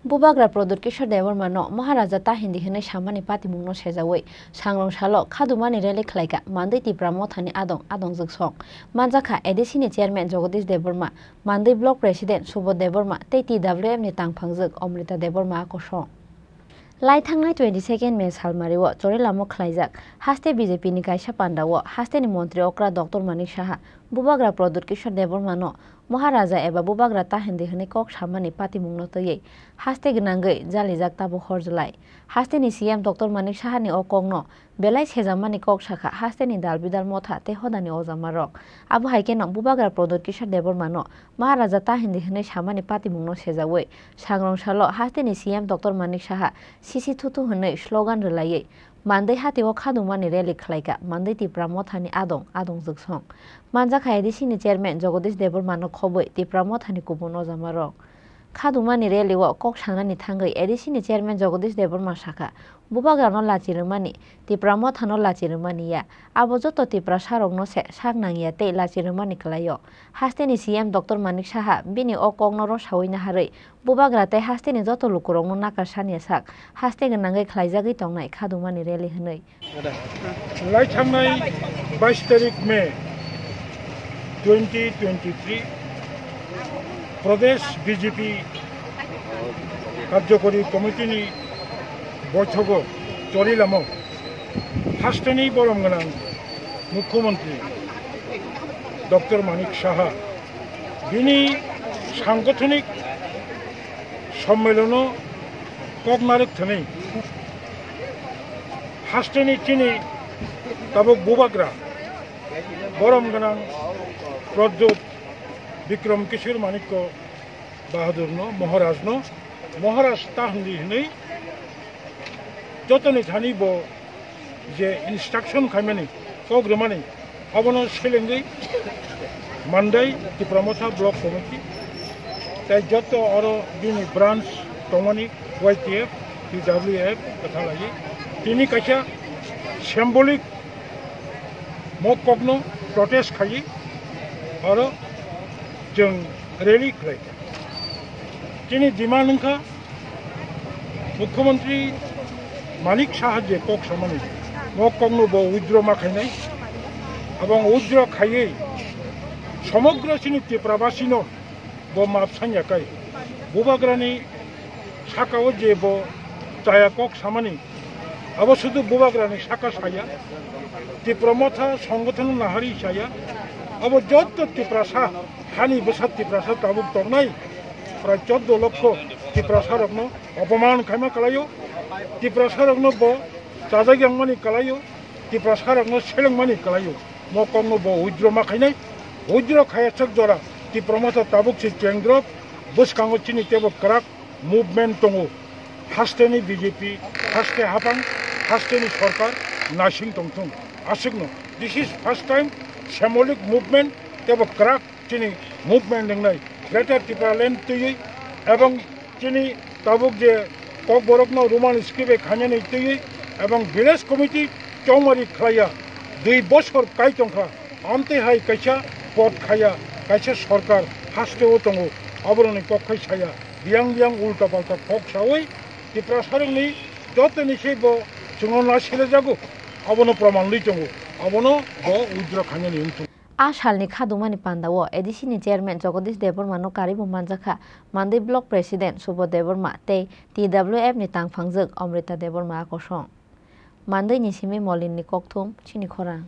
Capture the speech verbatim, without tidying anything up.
Bubagra Pradyut Kishore Debbarma no Maharaja ta hindi hwnwi samani patimung no sejawi sangrong salo khadumani rally khlaikha Mandwi Tipra Motha ni adong adong jwksong. Manjakha A D C ni chairman Jagadish Debbarma, Mandwi block president Subodh Debbarma tei T W F ni tangphangjwk Amrita Debbarma a kosong. Lai thangnai twenty second May salmari o Chorilamo khlaijak haste B J P ni kaisa panda o haste ni montri okra Doctor Manik Saha Bubagra Pradyut Kishore Debbarma no Maharaja eba Bubagra ta hindi hwnwi kok samani patimung no twiwi haste gwnangwi jalijak tabuk hor jwlai. Haste ni C M Doctor Manik Saha ni o kok no belai sejamani kok sakha haste ni dal bidal motha tei hodani ojama rok. Abo hai kheno Bubagra Pradyut Kishore Debbarma no Maharaja ta hindi hwnwi samani patimung no sejawi sangrong salo haste ni C M Doctor Manik Saha sisi thutu hwnwi slogan rwlaiwi Mandwi hati o khadumani rally khlaikha Mandwi Tipra Motha ni adong adong jwksong. Manjakha A D C ni chairman Jagadish Debbarma no khobwi Tipra Motha ni kubun ojama rok. Khadumani rally o kok sanani thangwi A D C ni chairman Jagadish Debbarma sakha, Bubagra no lachi rwmani, Tipra Motha no lachi rwmani ya. Abo joto Tiprasa rok no se sak nang ya tei lachi rwmani kwlai o. Haste ni C M Doctor Manik Saha bini o kok no rosawi naharwi Bubagra tei haste ni joto lukurok no nakar sani ya sak haste gwnangwi khlaijagwi tongnai khadumani rally hwnwi. Lai thangnai bais tarik May twenty twenty-three Pradesh B J P Karjakori Committee ni boithogo Chorilamo hasteni borom gwnang Mukhyamantri Doctor Manik Saha bini sangothonik sommelono kok narwk thani hasteni chini tabuk Bubagra borom gwnang Pradyut Bikram Kishore Manikya Bahadur no, Maharaj no, Maharaj ta hindi hinwi jotoni thani bo je instruction khaimani, kok rwmani, abono selengwi Mandai Tipra Motha Block Committee tei joto oro bini branch tongmani Y T F, T W F kwthalaiwi tini kaisa symbolic mo kokno protest khaiwi oro chwng rally khlaikha. Chini demand wngkha Mukhyamantri Manik Saha je kok samani, mo kokno bo withdraw ma khainai. Abong withdraw khaiwi somogro chini Tiprabasino bo map sanya kai. Bubagrani sakao je bo chaya kok samani, abo sudu Bubagrani saka saya, Tipra Motha songothono nahari saya, abo jotto Tiprasa, hani bwsa Tiprasa tabuk tongnai, prai choddo lokho Tiprasa rokno opoman khaima kalaio, Tiprasa rokno bo chajak yangmani kalaio, Tiprasa rokno selengmani kalaio. Mo kokno bo withdraw ma khainai, withdraw khaya sak jora Tipra Motha tabuk se chengrok bwskango chini tebo kwrak movement tongo. Hasteni B J P, haste hapang, hasteni sorkar naising tongthung. Aswkno, this is first time symbolic movement tebo kwrak chini movement wngnai Greater Tipraland twiwi ebong chini tabuk je kokborokno Roman script bai khainani twiwi ebong village committee chongmari khlaiya dui bosor kai tongkha, amtwi hai kaisa pot khaya, kaisa sorkar hasteo tongo, aborokni kok khai saya, biyang biyang ulta palta kok sawi Tiprasarokni jotoni se bo chwngno na silajago, abono proman li tongo, abono bo withdraw khainani wngthung. A salni khadumani pandao A D C ni chairman Jagadish Debbarma no karwi bo manjakha Mandwi block president Subodh Debbarma tei T W F ni tangphangjwk Amrita Debbarma a kosong. Mandwi ni simi Molin ni kokthum chini khorang.